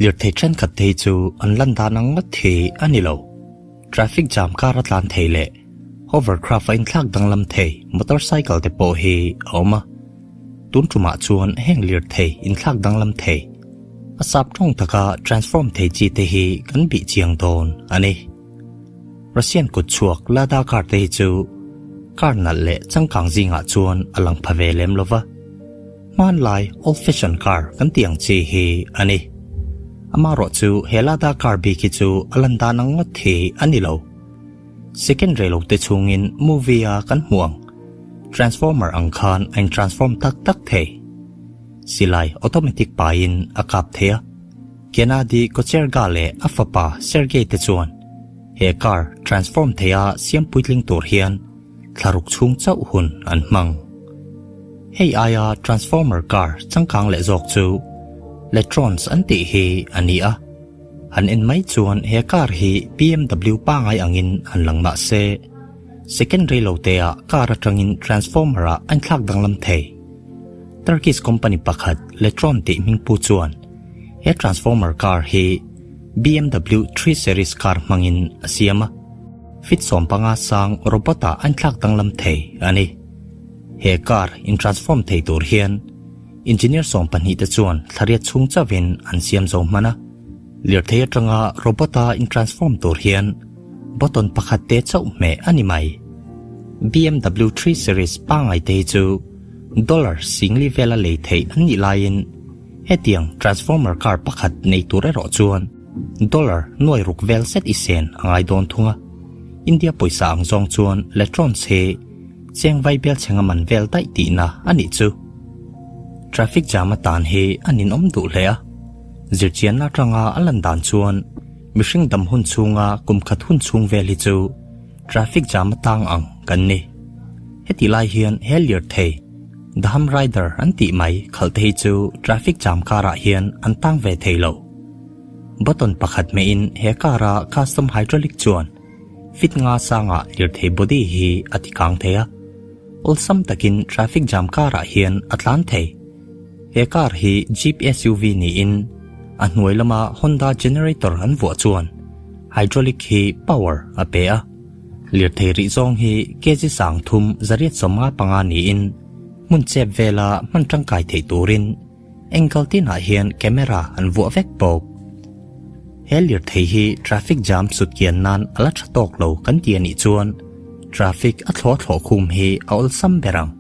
Lirthei thenkhat te hi chu an lan dan ang ngawt hi a ni lo. Traffic jam kar a tlan thei leh hovercraft a inthlak danglam thei motorcycle te pawh hi a awm a. Tun tumah chuan heng lirthei inthlak danglam thei, a sap tawng taka transform thei chi te hi kan bih chiang dawn a ni. Russian kut chhuak Lada car te hi chu car nalh leh changkang zingah chuan a lang pha ve lem lo va. Hmanlai old fashion car kan tih ang chi hi a ni. Amaherawh chu he Lada car bik hi chu a lan dan ang ngawt hi a ni lo. Second rei lo te chhungin movie a kan hmuh ang transformer ang khan a in transform tak tak thei. Silai automatic paiin a kap thei a. Gennady Kocherga leh a fapa Sergei te chuan he car transform theia siam puitling tur hian thlaruk chhung chauh hun an hmang. Hei aia transformer car changkang leh zawk chu Letrons an tih hi a ni a. Han en mai chuan he car hi BMW pangai angin han lang mah se, second rei lo teah car atangin transformer ah a inthlak danglam thei. Turkish company pakhat Letron tih hmingpu chuan he transformer car hi BMW 3 Series car hmangin a siam a, feet 15 sang robot ah a inthlak danglam thei a ni. He car in transform thei tur hian engineer 12 te chuan thlariat chhung chauhin an siam zo hman a, lirthei atanga robot a in transform tur hian button pakhat te chauh hmeh a ni mai. BMW 3 Series pangai te hi chu Dollar singli vela lei theih an nih laiin hetiang transformer car pakhat nei tur erawh chuan dollar nuai ruk vel zet i sen a ngai dawn thung a. India pawisa ang zawng chuan Letrons hi cheng vai bel chhenga man vel daih tihna a nih chu. Traffic jam atan hi a ninawm duh hle a, zirchianna atanga a lan dan chuan mihring dam hun chhunga kum khat hun chhung vel hi chu Traffic jam atang ang kan ni. Heti lai hian he lirthei, Daham Rider an tih mai khalh te hi chu traffic jam karah hian an tang ve thei lo. Button pakhat hmehin he car a custom hydraulic chuan fit nga sangah lirthei body hi a ti kang thei a, awlsam takin traffic jam karah hian a tlan thei. He car hi Jeep SUV niin a hnuai lama Honda generator an vuah chuan hydraulic hi power a pe a, lirthei rih zawng hi kg 3,155 niin hmun chep vela hman tangkai theih turin angle tinah hian camera an vuah vek bawk. He lirthei hi traffic jam sut kian nan a la tha tawk lo kan ti a nih chuan traffic a thlawh thlawh khum hi a awlsam ber ang.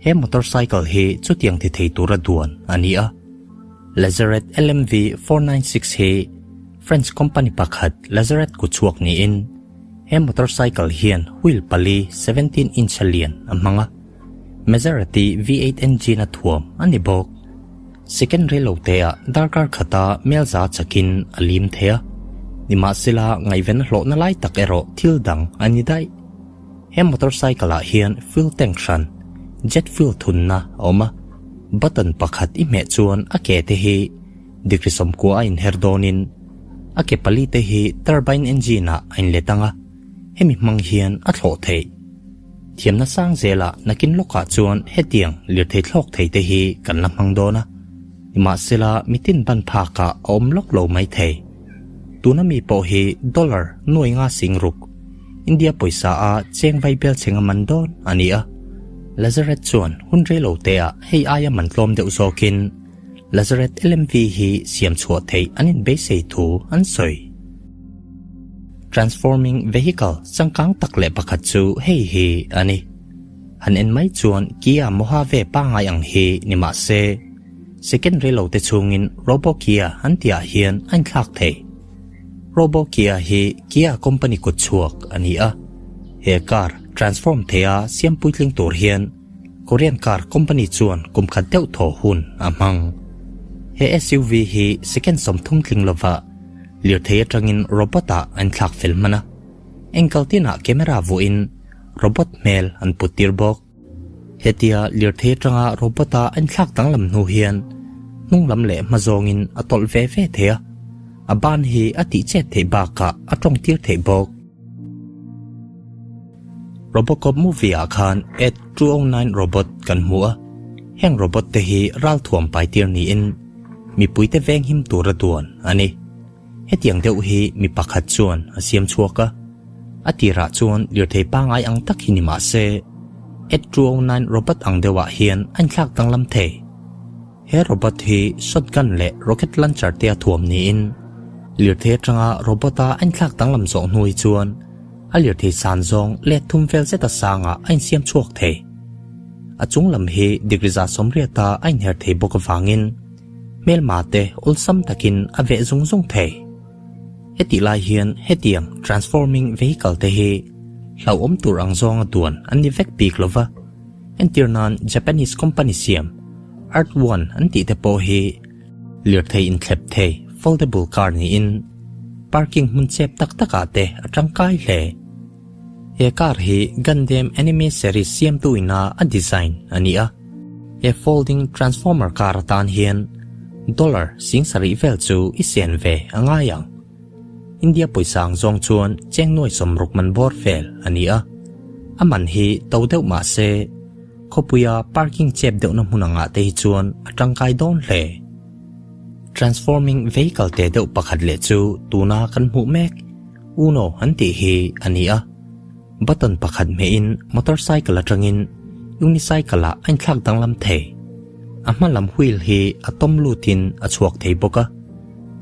He motorcycle hi chutiang ti thei tura duan a ni a, Lazareth LMV 496 hi French company pakhat Lazareth kutchhuak niin he motorcycle hian wheel pali 17 inch a lian a hmang a, Maserati V8 engine a thuam a ni bawk. Second rei lo te ah darkar khata melza chakin a lim thei a, nimahsela ngaihven a hlawhna lai tak erawh thil dang a ni daih. He motorcycle ah hian fuel tank hran, jet fuel thunna a awm a, button pakhat i hmeh chuan a ke te hi degree 90 a inher dawnin a ke pali te hi turbine engine ah a inlet ang a, hemi hmang hian a thlawh theih. Thiamna sang zelah nakin lawkah chuan hetiang lirthei thlawk thei te hi kan la hmang dawn a, nimahsela mitin ban phakah a awm lawk lo mai thei. Tuna mi pawh hi dollar nuai nga sing ruk, India pawisa a cheng vai bel cheng a man dawn a ni a. Lazareth chuan hun rei lo te ah hei aia man tlawm deuh zawkin Lazareth LMV hi siam chhuah theih an inbeisei thu an sawi. Transforming vehicle changkang tak leh pakhat chu hei hi a ni. Han en mai chuan Kia Mojave pangngai ang hi ni mah se, Second rei lo te chhungin Robo Kia an tih ah hian a inthlak thei. Robo Kia hi Kia company kut chhuak a ni a, he car transform thei a siam puitling tur hian Korean car company chuan kum khat deuh thaw hun a hmang. He SUV hi second 30 tling lova lirthei atangin robot ah a inthlak fel hman a, engkal tinah camera vuahin robot hmel an put tir bawk. Hetia lirthei atanga robot a inthlak danglam hnu hian hnung lam leh hma zawngin a tawlh ve ve thei a, a ban hi a tih chet theih bakah a tawng tir theih bawk. Robocop movie ah khan Ed 209 robot kan hmu a, heng robot te hi ralthuam pai tir niin. Mipuite venghim tura duan a ni. Hetiang deuh hi mi pakhat chuan a siam chhuak a. A tirah chuan lirthei pangngai ang tak hi ni mah se, 8209 robot ang deuhah hian a inthlak danglam thei. He robot hi shotgun leh rocket launcher te a thuam niin, lirthei atanga robot-a a inthlak danglam zawh hnu hi chuan a lirthei san zawng let thum vel zeta sangah a insiam chhuak thei. A chung lam hi degree 80% a inher thei bawk avangin hmelma te awlsam takin a veh zung zung thei. Hetih lai hian hetiang transforming vehicle te hi hlauhawm tur ang zawnga duan an ni vek bik lo va. Entir nan Japanese company siam Earth One an tih te pawh hi lirthei inthlep thei foldable car niin parking hmun chep tak takah te a tangkai hle. He car hi Gundam anime series siamtu ina a design a ni a. He folding transformer car atan hian dollar 70,000 vel chu i sen ve a ngai ang. India pawisa ang zawng chuan cheng nuai 60 man bawr vel a ni a. A man hi to deuh mah se khawpuia parking chep deuhna hmun angah te hi chuan a tangkai dawn hle. Transforming vehicle te deuh pakhat leh chu tuna kan hmuh mek Uno an tih hi a ni a. Button pakhat hmehin motorcycle atangin unicycle ah a inthlak danglam thei. A hma lam wheel hi a tawm lutin a chhuak thei bawk a.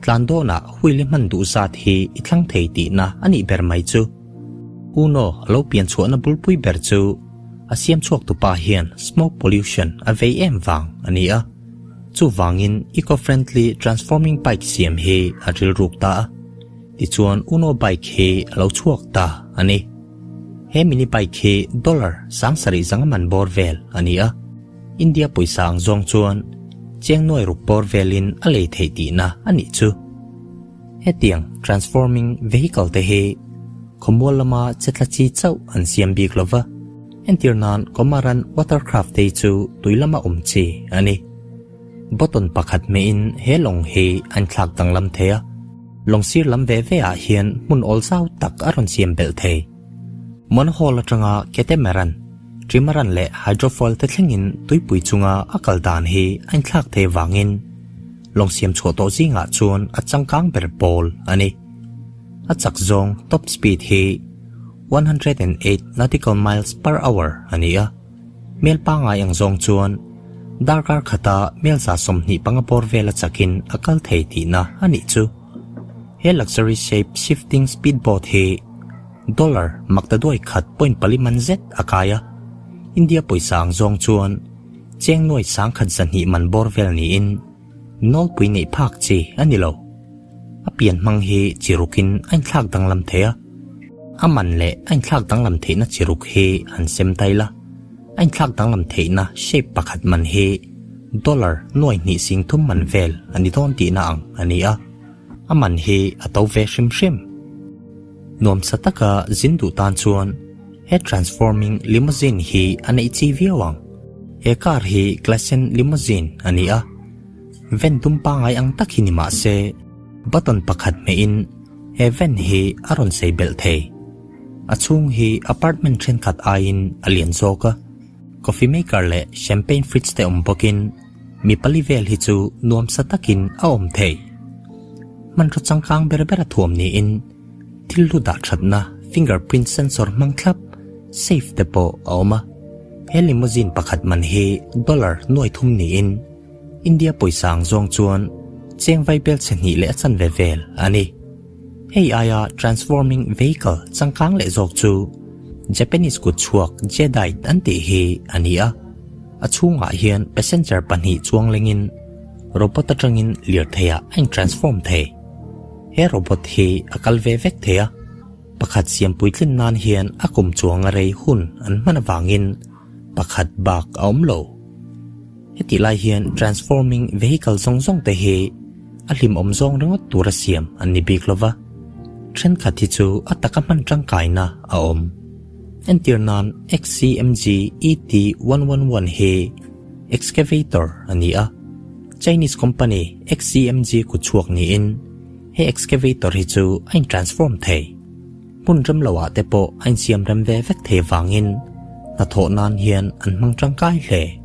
Tlan dawnah wheel i hman duh zat hi i thlang thei tihna a nih ber mai chu. Uno a lo pian chhuahna bulpui ber chu a siam chhuak tupa hian smoke pollution a vei em vang a ni a. Chuvangin eco-friendly transforming bike siam hi a rilruk ta a. Tichuan Uno bike hi a lo chhuak ta a ni. He mini bike hi dollar 70,000 zanga man bawr vel a ni a. India pawisa ang zawng chuan cheng nuai ruk bawr velin a lei theih tihna a nih chu. Hetiang transforming vehicle te hi khawmual lama chetla chi chauh an siam bik lo va, entir nan Komaran watercraft te hi chu tui lama awm chi a ni. Button pakhat hmehin he lawng hi a inthlak danglam thei a, lawng sir lam ve ve ah hian hmun awl zau tak a rawn siam belh thei. Monohull atanga catamaran, trimaran leh hydrofoil te thlengin tuipui chunga a kal dan hi a inthlak thei vangin lawng siam chhuah tawh zingah chuan a changkang ber pawl a ni. A chak zawng top speed hi 108 nautical miles per hour a ni a. Hmel pangngai ang zawng chuan darkar khata hmel 25 bawr vela chakin a kal thei tihna a nih chu. He luxury shape shifting speedboat hi dollar maktaduai khat point pali man zet a kai a. India pawisa ang zawng chuan cheng nuai 1200 man bawr vel niin nawlpui neih phak chi a ni lo. A pian hmang hi chi rukin a inthlak danglam thei a. A man leh a inthlak danglam theihna chi ruk hi han sem tai la. A inthlak danglam theihna shape pakhat man hi dollar 2,300 man vel a ni dawn tihna ang a ni a. A man hi a to ve hrim hrim. Nuamsa taka zin duh tan chuan he transforming limousine hi a neih chi viau ang. He car hi Classen limousine a ni a. Van dum pangngai ang tak hi ni mah se button pakhat hmehin he van hi a rawn sei belh thei. A chhung hi apartment thenkhat aiin a lian zawk a. Coffee maker leh champagne fridge te awm bawkin mi pali vel hi chu nuamsa takin a awm thei. Hmanraw changkang ber ber a thuam niin thil hlu dah thatna fingerprint sensor hmang thlap safe te pawh a awm a. He limousine pakhat man hi dollar 3,000 niin India pawisa ang zawng chuan cheng vai bel chhe hnih leh a chanve vel a ni. Hei aia transforming vehicle changkang leh zawk chu Japanese kut chhuak Jedite an tih hi a ni a. A chhungah hian passenger pahnih chuang lengin robot atangin lirtheiah a intransform thei. He robot hi a kal ve vek thei a, pakhat siam puitlin nan hian a kum chuang a rei hun an hman avangin pakhat bak a awm lo. Hetih lai hian transforming vehicle zawng zawng te hi a hlimawm zawng ringawt tura siam an ni bik lova. Thenkhat hi chu a taka hman tangkaina a awm. Entir nan XCMG ET111 hi excavator a ni a. Chinese company XCMG kut chhuak niin he excavator hi chu a intransform thei. Hmun rem loah te pawh a insiam rem ve vek thei vangin hnathawh nan hian an hmang tangkai hle.